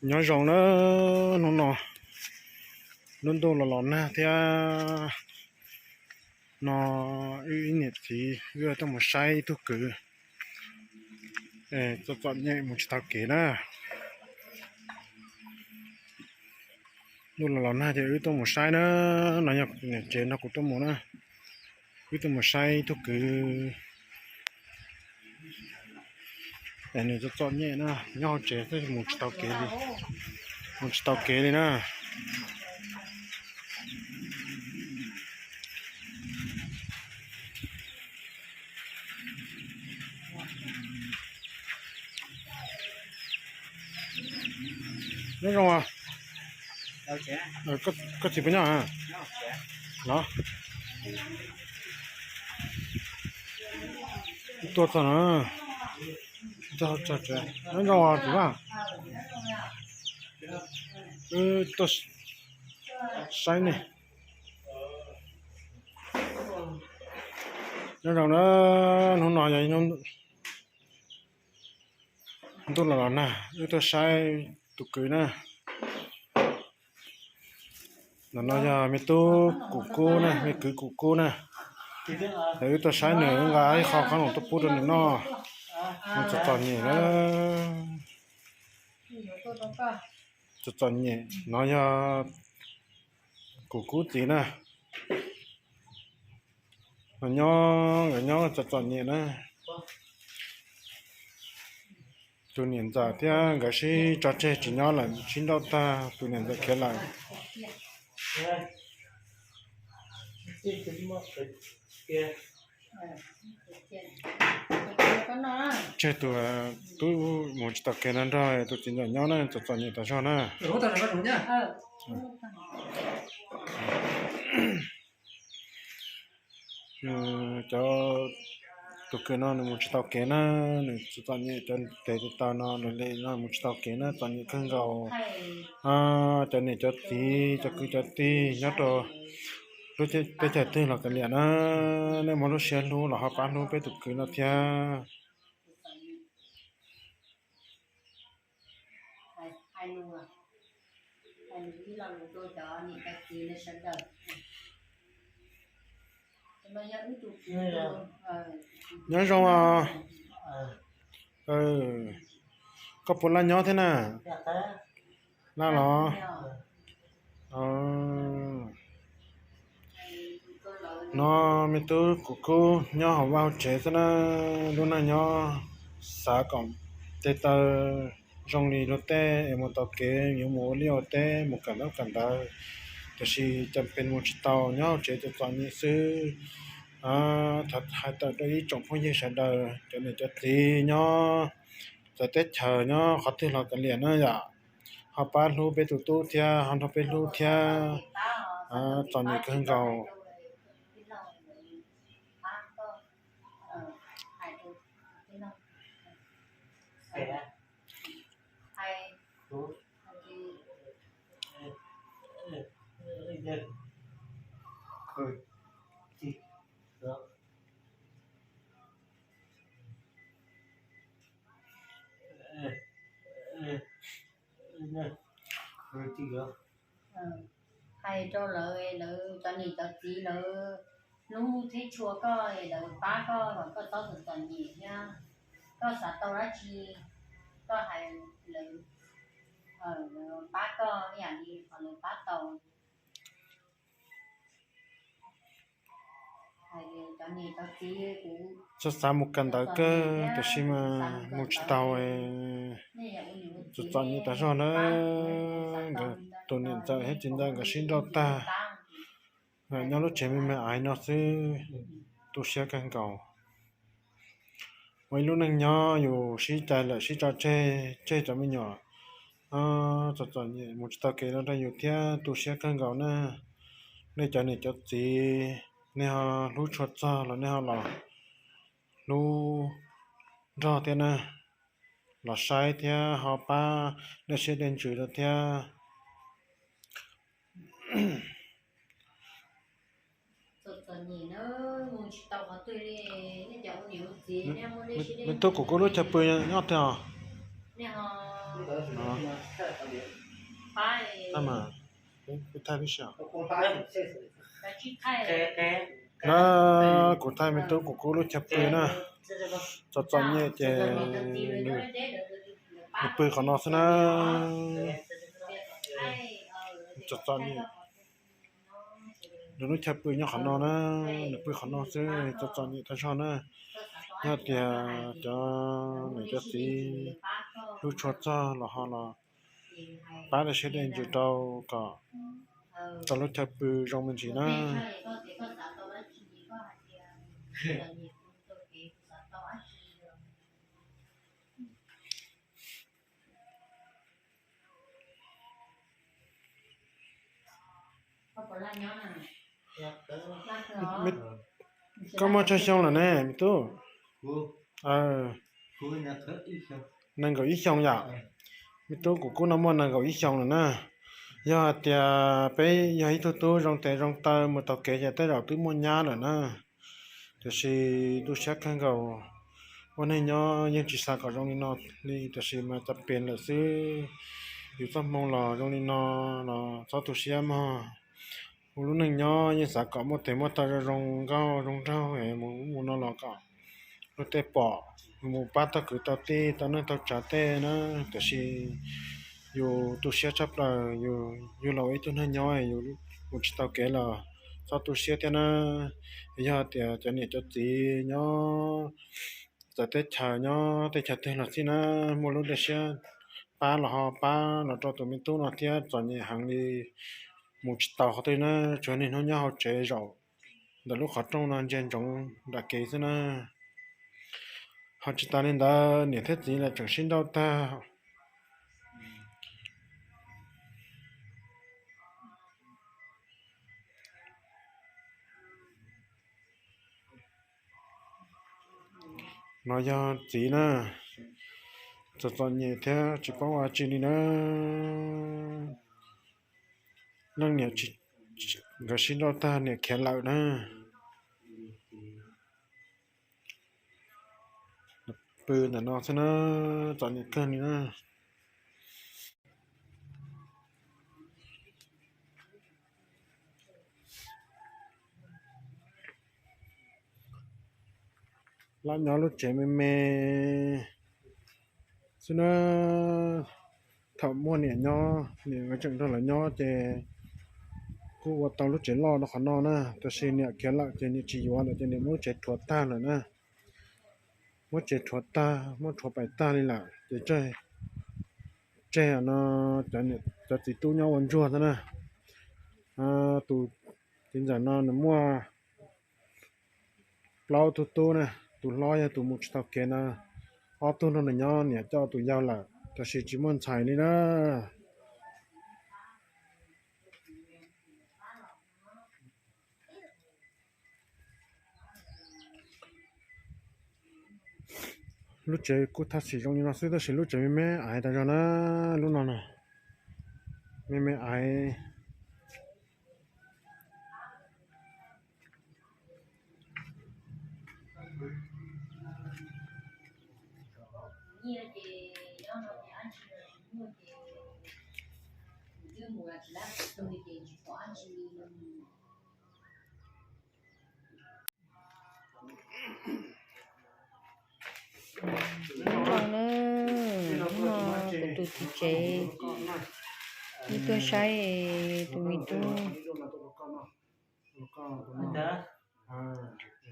Nyob zoo na, hnub no lub ntuj los los nag thiab no, wb ib niam txiv wb tuaj mus saib ib tug kwv txom txom nyem mus tsis tau kev na. Ntuj los los nag ces wb tuaj mus saib na, no yog niam tsev nrog kuv tuaj mus na. Wb tuaj mus saib ib tug kwv es nws txom txom nyem na, nyob hauv tsev xwb mus tsis tau kev li, mus tsis tau kev li na. Nyob zoo, koj txiv puas nyob los? Tuaj txog no, nyob zoo txiv na. Wb tuaj saib ne. Nyob zoo na, hnub no yog ntuj los los nag, wb tuaj saib tus kwv na. Ntawm no yog me tub Kum Kub na, me kwv Kum Kub na. Wb tuaj saib nws, wb nqa ib qho qhob noom tuaj pub rau nws noj, nws txom txom nyem na. Txom txom nyem no yog Kum Kub txiv na. Nyob, nkawd nyob txom txom nyem na. Tus niam ntxawm thiab nkawd sib tso tseg tsis nyob lawm, sib nrauj tag, tus niam ntxawm khiav lawm. Tseg tus tub mus tsis tau kev no nrog tus txiv ntxawm nyob na, txom txom nyem tas zog na. Cov, tus kwv no nws mus tsis tau kev na, nws txom txom nyem, cov tes taw no nws li no mus tsis tau kev na, txom nyem kawg nkaus. Cov niam cov txiv, cov kwv cov tij nyob rau lub teb chaws twg los kav liam na, nej muaj lub siab hlub los ho pab hlub peb tus kwv no thiab. Nyob zoo os. Koj puas laj nyob thiab na? Laj los? No me tub Kum Kub nyob hauv vaj hauv tsev xwb na, lub neej nyob xav kom tes taw zoo li luag tej es mus tau kev yuav mus ua liaj ua teb mus kawm ntaub kawm ntawv, tiam sis cas pes mus tsis tau, nyob hauv tsev txom txom nyem xwb. Hais tawm rau ib tsoom phooj ywg sawv daws, cov niam cov txiv nyob txawv teb chaws nyob qhov twg los kav liam na yom, ho pab hlub peb tus tub thiab ho nrog peb hlub thiab, txom nyem kawg nkaus. Hais rau lawv, lawv cov niam cov txiv lawv hlub thiab tshua koj, lawv pab koj kom koj txhob txom txom nyem thiab. Koj xav tau dab tsi koj hais, lawv pab koj ib yam li qhov lawv pab tau. Txhob xav mus kawm ntawv kawg, tiam sis mas mus tsis tau, txom txom nyem tas zog na. Nkawd tus niam ntxawm thiab txiv ntxawm nkawd sib nrauj tag, nyob lub tsev me me aiv no xwb, tu siab kawg nkaus. Ua ib lub neej nyob yus sib cais lawm sib tso tseg, tseg cov me nyuam txom txom nyem mus tsis tau kev no rau yus thiab, tu siab kawg nkaus na. Nej cov niam cov txiv, nej ho hlub tshua txog los nej ho los hlub nrog thiab na, los saib thiab ho pab dej siab dej ntsws rau thiab. Me tub, kuv kuj lub chaw pw nyob twg os? Mas, kuv thaij lub sij hawm na, kuv thaij me tub kuv kub lub chaw pw na. Txom txom nyem ces nws pw qhov no xwb na. Txom txom nyem. Nws lub chaw pw nyob qhov no na, nws pw qhov no xwb, txom txom nyem tag zog na. Yog tias cov niam cov txiv hlub tshua txog los ho los pab dej siab dej ntsws rau kom tau lub chaw pw zoo me ntsis na. Koj muaj tsawg xyoo lawm ne me tub? Nees nkaum ib xyoos yom. Me tub kuv kub no muaj nees nkaum ib xyoos lawm na. Yog hais tias peb yog ib tug tub zoo tes zoo taw mus taug kev ces tej zaum twb muaj nyab lawm na. Tiam sis tu siab kawg nkaus, ua neeg nyob yeej tsis xav kom zoo li no li, tiam sis mas cas pem lawm xwb. Yus txoj hmoo los zoo li no los txhob tu siab mog. Ua lub neej nyob yeej xav kom muaj tes muaj taw zoo zoo nkauj zoo nraug es mus ub mus no los kom luag tej pom, mus pab tau kwv tau tij tau neej tau tsav tej na. Tiam sis yus tu siab tshaj plaws, yus los ua ib tug neeg nyob, yus mus tsis tau kev los txhob tu siab thiab na. Yog tias cov niam cov txiv nyob txawv teb chaws nyob teb chaws twg los xij na, muaj lub dej siab pab los ho pab los rau tus me tub no thiab, txom nyem heev li, mus tsis tau qhov twg na, tsuas niaj hnub nyob hauv tsev zaum ntawm lub qhov rooj no ntsia ntsoov nram kev xwb na. Ho tsis tas li ntawd niam thiab txiv lawv tseem sib nrauj tag. No yog txiv na, txom txom nyem thiab tsis paub ua tsi li na. Leej niam, nkawd sib nrauj tag niam khiav lawm na. Pw ntawm no xwb na, txom nyem kawg li na. Lam nyob lub tsev me me xwb na. Thaum muaj niam nyob, niam nkawd tseem nrog lawv nyob ces kuj ua tau lub tsev loj rau qhov no na, tab sis niam khiav lawm ces niam tsis yuav lawm ces niam muab lub tsev rhuav tag lawm na. Muab tsev rhuav tag, muab rhuav pais tag li lawm ces tseg no, cov txiv tub nyob ua ntsuag xwb na. Tus txiv ntxawm no nws muaj plaub tug tub na, tus hlob yog tus mus tsis tau kev na, ob tug nrog nws nyob, niam coj tus yau lawm, tab sis tsis muaj ntxhais li na. Lub tsev kuj thaj xim zoo li no xwb tab sis lub tsev me me aiv tas zog na, lub no na, me me aiv. Hnub no na, hnub no kuv tus txiv tsev wb tuaj saib tus me tub.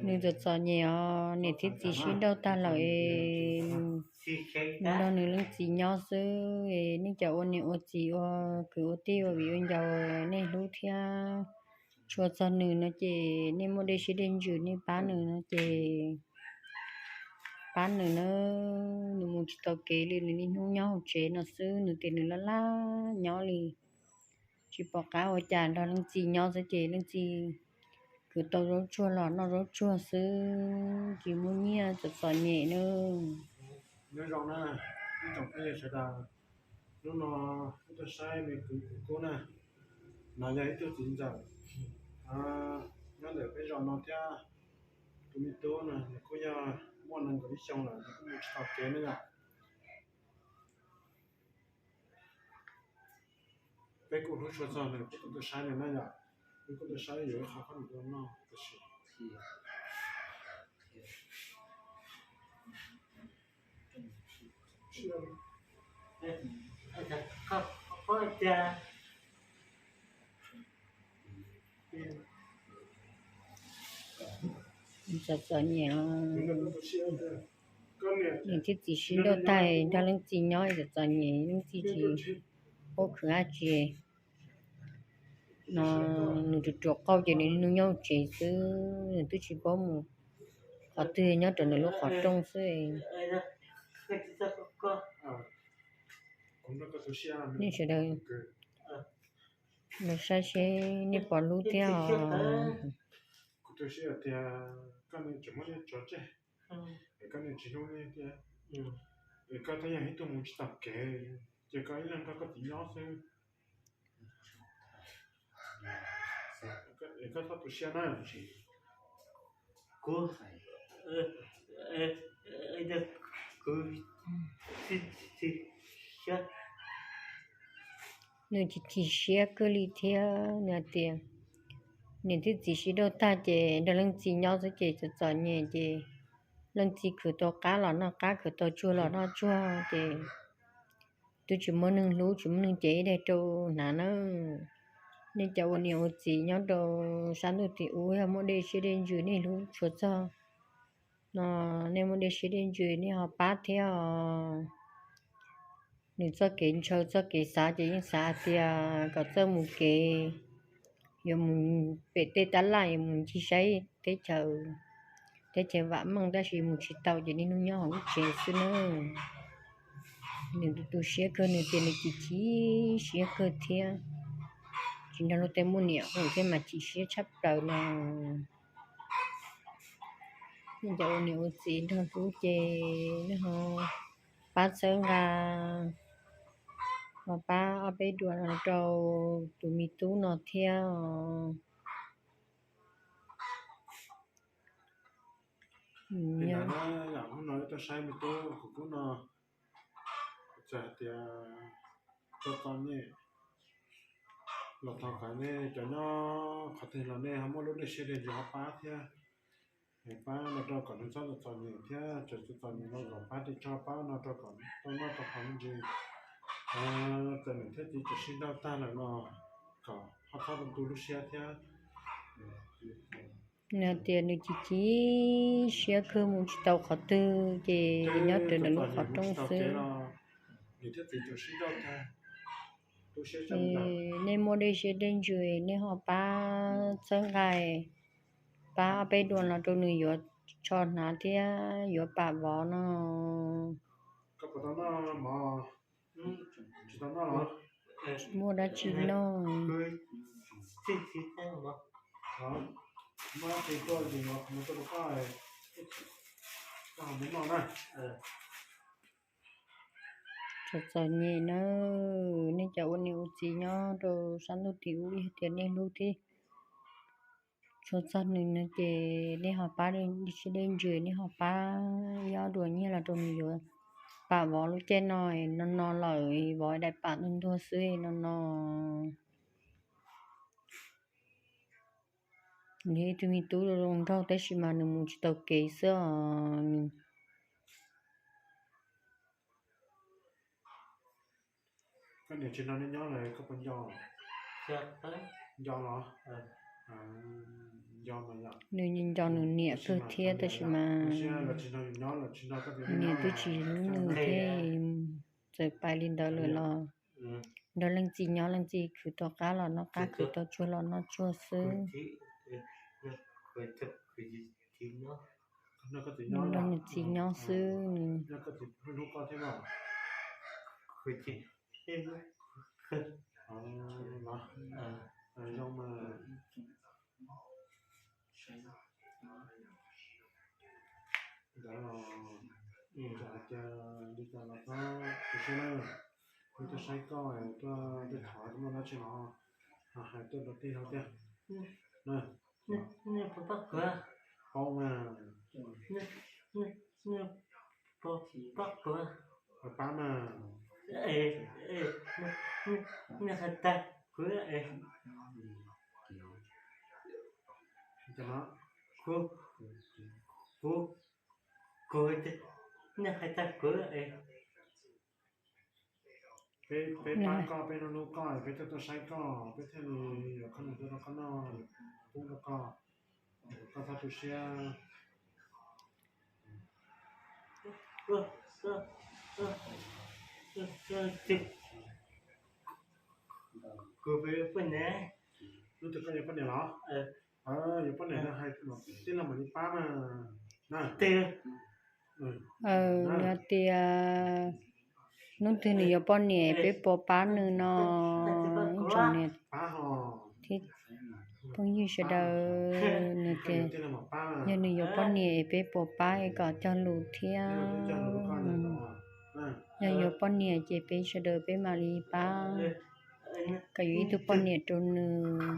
Nws txom txom nyem os, niam thiab txiv sib nrauj tag lawm es nws nrog nws leej txiv nyob xwb es nej cov ua niam ua txiv ua kwv ua tij ua viv ua ncaus nej hlub thiab tshua txog nws no ces nej muaj dej siab dej ntsws nej pab nws no ces pab nws na. Nws mus tsis tau kev li, nws niaj hnub nyob hauv tsev no xwb, nws tias nws laj laj nyob li, tsis pom qab ua cas, nrog leej txiv nyob xwb ces leej txiv kwv tau zaub tsuag los noj zaub tsuag xwb, tsis muaj nyiaj, txom txom nyem na. Nyob zoo na, ib tsoom phooj ywg sawv daws, hnub no wb tuaj saib me kwv Kub na, no yog ib tug txiv ntxawm nyob ntawm peb zos no thiab. Tus me tub no nws kuj yog muaj nees nkaum ib xyoos lawm, nws kuj mus tsis tau kev na yom. Peb kuj hlub tshua txog nws, peb kuj tuaj saib nws na yom. Peb kuj tuaj saib yuav ib qho khob noom rau noj tab sis txom txom nyem. Niam thiab txiv sib nrauj tag, nrog leej txiv nyob txom txom nyem, leej txiv tsis paub khwv dab tsi no. Nws ruam ruam qauj ces nws niaj hnub nyob tsev xwb, nws twb tsis paub mus qhov twg, nyob rau nws lub qhov rooj xwb. Nej sawv daws los saib seb nej puas hlub thiab os. Kuv tu siab tias koj niam tseem muab nej tso tseg, es koj niam tsis hlub nej thiab, es koj thiaj yog ib tug mus tsis taus kev, ces koj ib leeg nrog koj txiv nyob xwb. Es koj txhob tu siab na. Nws chim chim siab kawg li thiab, nws hais tias niam thiab txiv sib nrauj tag ces nrog leej txiv nyob xwb ces txom txom nyem ces leej txiv khwv tau qab los noj qab, khwv tau tsuag los noj tsuag ces twb tsis muaj neeg hlub, tsis muaj neeg cev ib daim rau hnav na. Nej cov ua niam ua txiv nyob rau sab ntuj tim ub yog muaj dej siab dej ntsws nej hlub tshua txog no, nej muaj dej siab dej ntsws nej ho pab thiab os. Nws txoj kev ntshaw txoj kev xav ces yeej xav hais tias kom txawj mus kev, yuav mus pem tej tab laj, yuav mus ncig saib teb chaws, teb chaws vam meej, tab sis mus tsis tau ces niaj hnub nyob hauv lub tsev xwb na. Nws tu siab kawg, nws tias nws chim chim siab kawg thiab, tsis nrog luag tej muaj niam hu thiab mas chim siab tshaj plaws no. Nej cov ua niam ua txiv nrog hlub ces nej ho pab txhawb nqa, ho pab ob peb duas no rau tus me tub no thiab os. Hnub no tuaj saib me tub kuv kub no, txawm hais tias txom txom nyem los thov kom nej cov nyob qhov twg los nej ho muaj lub dej siab dej ntsws ho pab thiab, pab los rau kom nws txhob txom txom nyem thiab, txawm txom txom nyem los kom pab ris tsho pab no rau kom tau noj tau haus me ntsis. Txawm niam thiab txiv tseem sib nrauj tag lawm no kom ho txhob tu lub siab thiab. Nws tias nws chim chim siab kawg, mus tsis tau qhov twg ces nyob raws nws lub qhov rooj xwb. Nej muaj dej siab dej ntsws nej ho pab txhawb nqa, pab ob peb duas los rau nws yuav tsho hnav thiab yuav pam vov no. Muaj dab tsi noj? Txom txom nyem na, nej cov ua niam ua txiv nyob rau sab ntuj tim ub, yog tias nej hlub thiab tshua txog nws no ces nej ho pab dej siab dej ntsws, nej ho pab ib ob duas nyiaj los rau nws yuav pam vov lub caij no, no no lawm vov daim pam ntuag ntuag xwb no no. Nws ib tug me tub zoo nraug tab sis mas nws mus tsis tau kev xwb os. Koj niam tsis nrog nej nyob lawm koj puas nco? Nco los? Nco mas yom. Nws nco nws niam kawg thiab tab sis mas niam twb tsis hlub nws thiab, txawm pais li ntawd lawm los nrog leej txiv nyob, leej txiv khwv tau qab los noj qab, khwv tau tsuag los noj tsuag xwb. Nrog nws txiv nyob xwb. Ntawd los, hais tias li cas los txhob tu siab na. Wb tuaj saib koj, tuaj, tuaj thov muaj dab tsi los hais tuaj rau tij laug thiab. Paub mas. Pab mas. Nej hais tag. Peb pab koj, peb hlub hlub koj, peb thiaj tuaj saib koj, peb thiaj li yuav qhob noom tuaj rau koj noj, pub rau koj, koj txhob tu siab. Lub twg koj yuav poj niam los? Yuav poj niam no hais tij laug mam li pab na. Nws hais tias hnub twg nws yuav poj niam peb puas pab nws no. Ib tsoom niam thiab phooj ywg sawv daws, nws tias yog nws yuav poj niam es peb puas pab es kom cog lus thiab. Yog yuav poj niam ces peb sawv daws peb mam li pab kom yuav ib tug poj niam rau nws.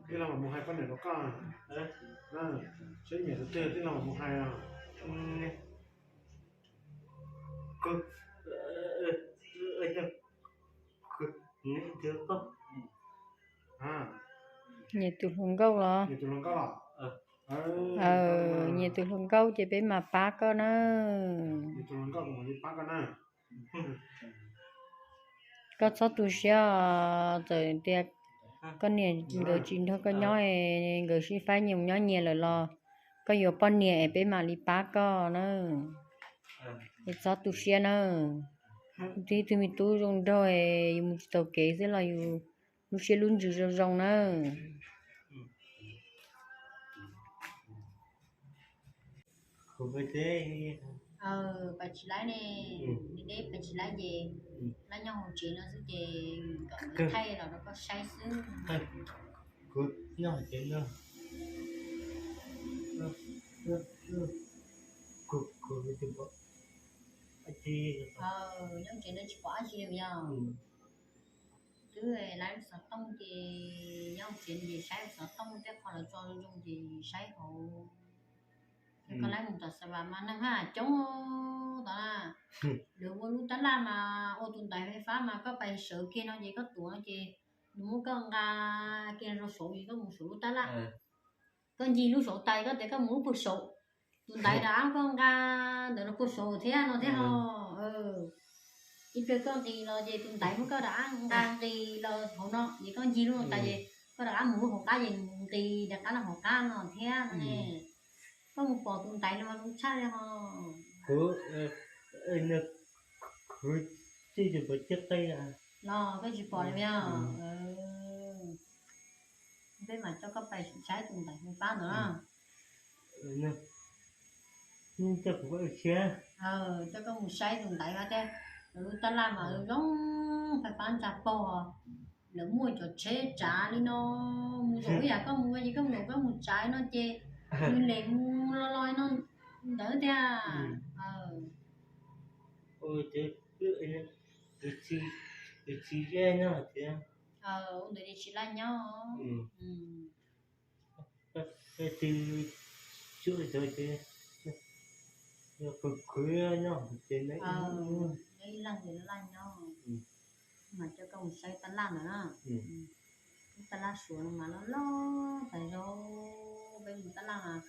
Tij laug mam mus hais poj niam rau koj. Saib niam tus twg tij laug mam mus hais. Nyias tus hluas nkauj los? Nyias tus hluas nkauj ces peb mam pab koj na. Koj txhob tu siab os, txawm tias koj niam nkawd tsis nrog koj nyob, nkawd sib faib nyias mus nyob nyias lawm los koj yuav poj niam es peb mam li pab koj na. Es txhob tu siab na. Twb yog ib tug me tub zoo nraug, yus mus tsis taus kev xwb los yus lub siab lub ntsws zoo zoo na. Pab tsis laib ne, deb pab tsis laib ces laj nyob hauv tsev no xwb ces kom thaij los rau koj saib xwb. Nyob tsev no tsis pom dab tsi li yog. Twb laib lub xov tooj ces nyob tsev no ces saib lub xov tooj tej qho lawv tso zoo zoo ces saib hauv. Yog koj laib mus tom Xav Vas mas neeg haj coob tod na. Lawv ua lub tab laj mas ua tus ntaiv fais fab mas koj pais sawv kiag no ces koj tuav no ces nws muab koj nqa kiag rau saud ces koj mus saum lub tab laj. Koj ncig lub saud tas koj tias koj mus lub puag saud, tus ntaiv rov qab koj nqa ntawm no puag saud thiab no thiab ho. Ib pliag koj nqis los ces tus ntaiv muab koj rov qab nqa nqis los hauv no ces koj ncig lub no tas ces koj rov qab mus lub hauv qab ces nqis rov qab los hauv qab no thiab ne. Koj mus pom tus ntaiv no mas zoo tshaj li ho. Kuv, kuv tsis pom tib qe los koj tsis pom li os. Peb mam coj koj pais saib tus ntaiv fais fab ntawd na. Coj kuv pais ua siab. Coj koj mus saib tus ntaiv fab thiab. Lawv lub tab laj mas zoo fais fab ntsa paug. Lawv muaj cov tsheb tsav li no, mus zaum ib yam koj mus ces koj mus zaum koj mus tsav no ces nws lem mus los los no ntawd tiag. Tus txiv zeb nyob tiag. Ua ntawd ces tsis laj nyob. Tus txiv tsuj tod ces khwv khwv nyob ces ib leeg ces laj nyob. Mas coj koj mus saib tab laj ntawd na. Lub tab laj Suav no mas loj loj tas zog. Peb mus tab laj mas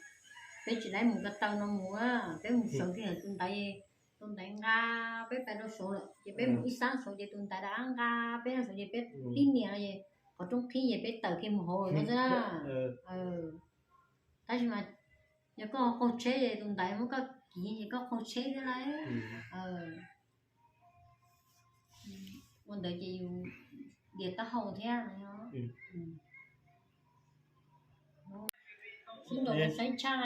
peb tsis laib mus ko taw no mus, peb mus sawv kiag tus ntaiv, tus ntaiv nqa peb pais rau saud lawm ces peb mus ib xab saud ces tus ntaiv rov qab nqa peb rau saud ces peb tib niam no es qhov rooj qhib ces peb tawm kiag mus hauv lawm no xwb na. Tab sis mas yog koj qaug tsheb ces tus ntaiv muab koj kiv ces koj qaug tsheb thiab lauj. Ua ntawd ces yus dias taub hau thiab. Sib nraus saib tshaj.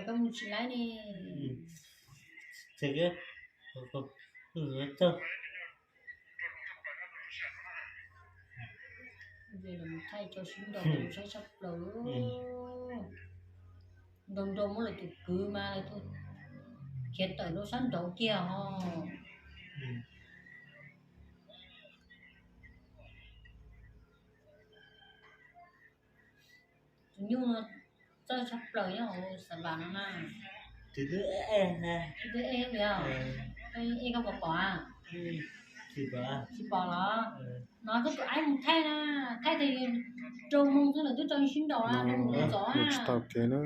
Koj mus tsis laib ne. Thaij tso sib nraus saib tshaj plaws. Nraus nraus muab lawv tus kwv mas lawv tus khiav tawm rau sab nraud kiag ho. Tus nyuj no txawj tshaj plaws nyob hauv Xav Vas no na. Tus twb ej, tus twb ej li os. Koj pom pom? Tsis pom los? No koj tus aib mus thaij na, thaij tias rau moos xwb lawv twb tso sib nraus na, mus txov na. Tsis tau kev na,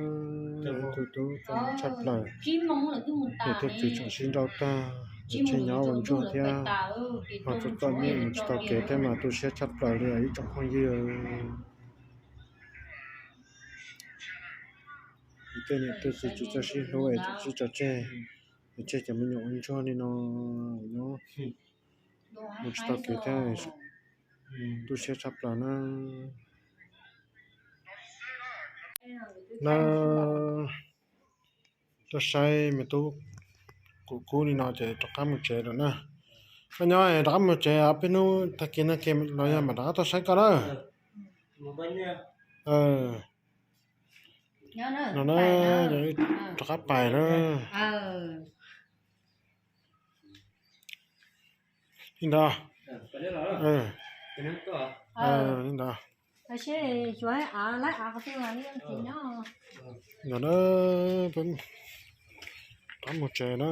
tus tub txom nyem tshaj plaws. Niam thiab txiv tseem sib nrauj tag, nws tseem nyob ua ntsuag thiab, ho txom txom nyem mus tsis tau kev thiab mas tu siab tshaj plaws li ib tsoom phooj ywg. Tej niam tej txiv tsis txawj sib hlub es tseem sib tso tseg, es tseg cov me nyuam ua ntsuag li no, nyob mus tsis tau kev thiab, tu siab tshaj plaws na. Na, tuaj saib me tub Kuv Kub li no ces rov qab mus tsev lawm na. Koj nyob rov qab mus tsev, peb hnub tag kis no ke los yog mam rov qab tuaj saib koj na. No na, rov qab pais na. Li ntawd. Li ntawd. Ntawd na, peb rov qab mus tsev na.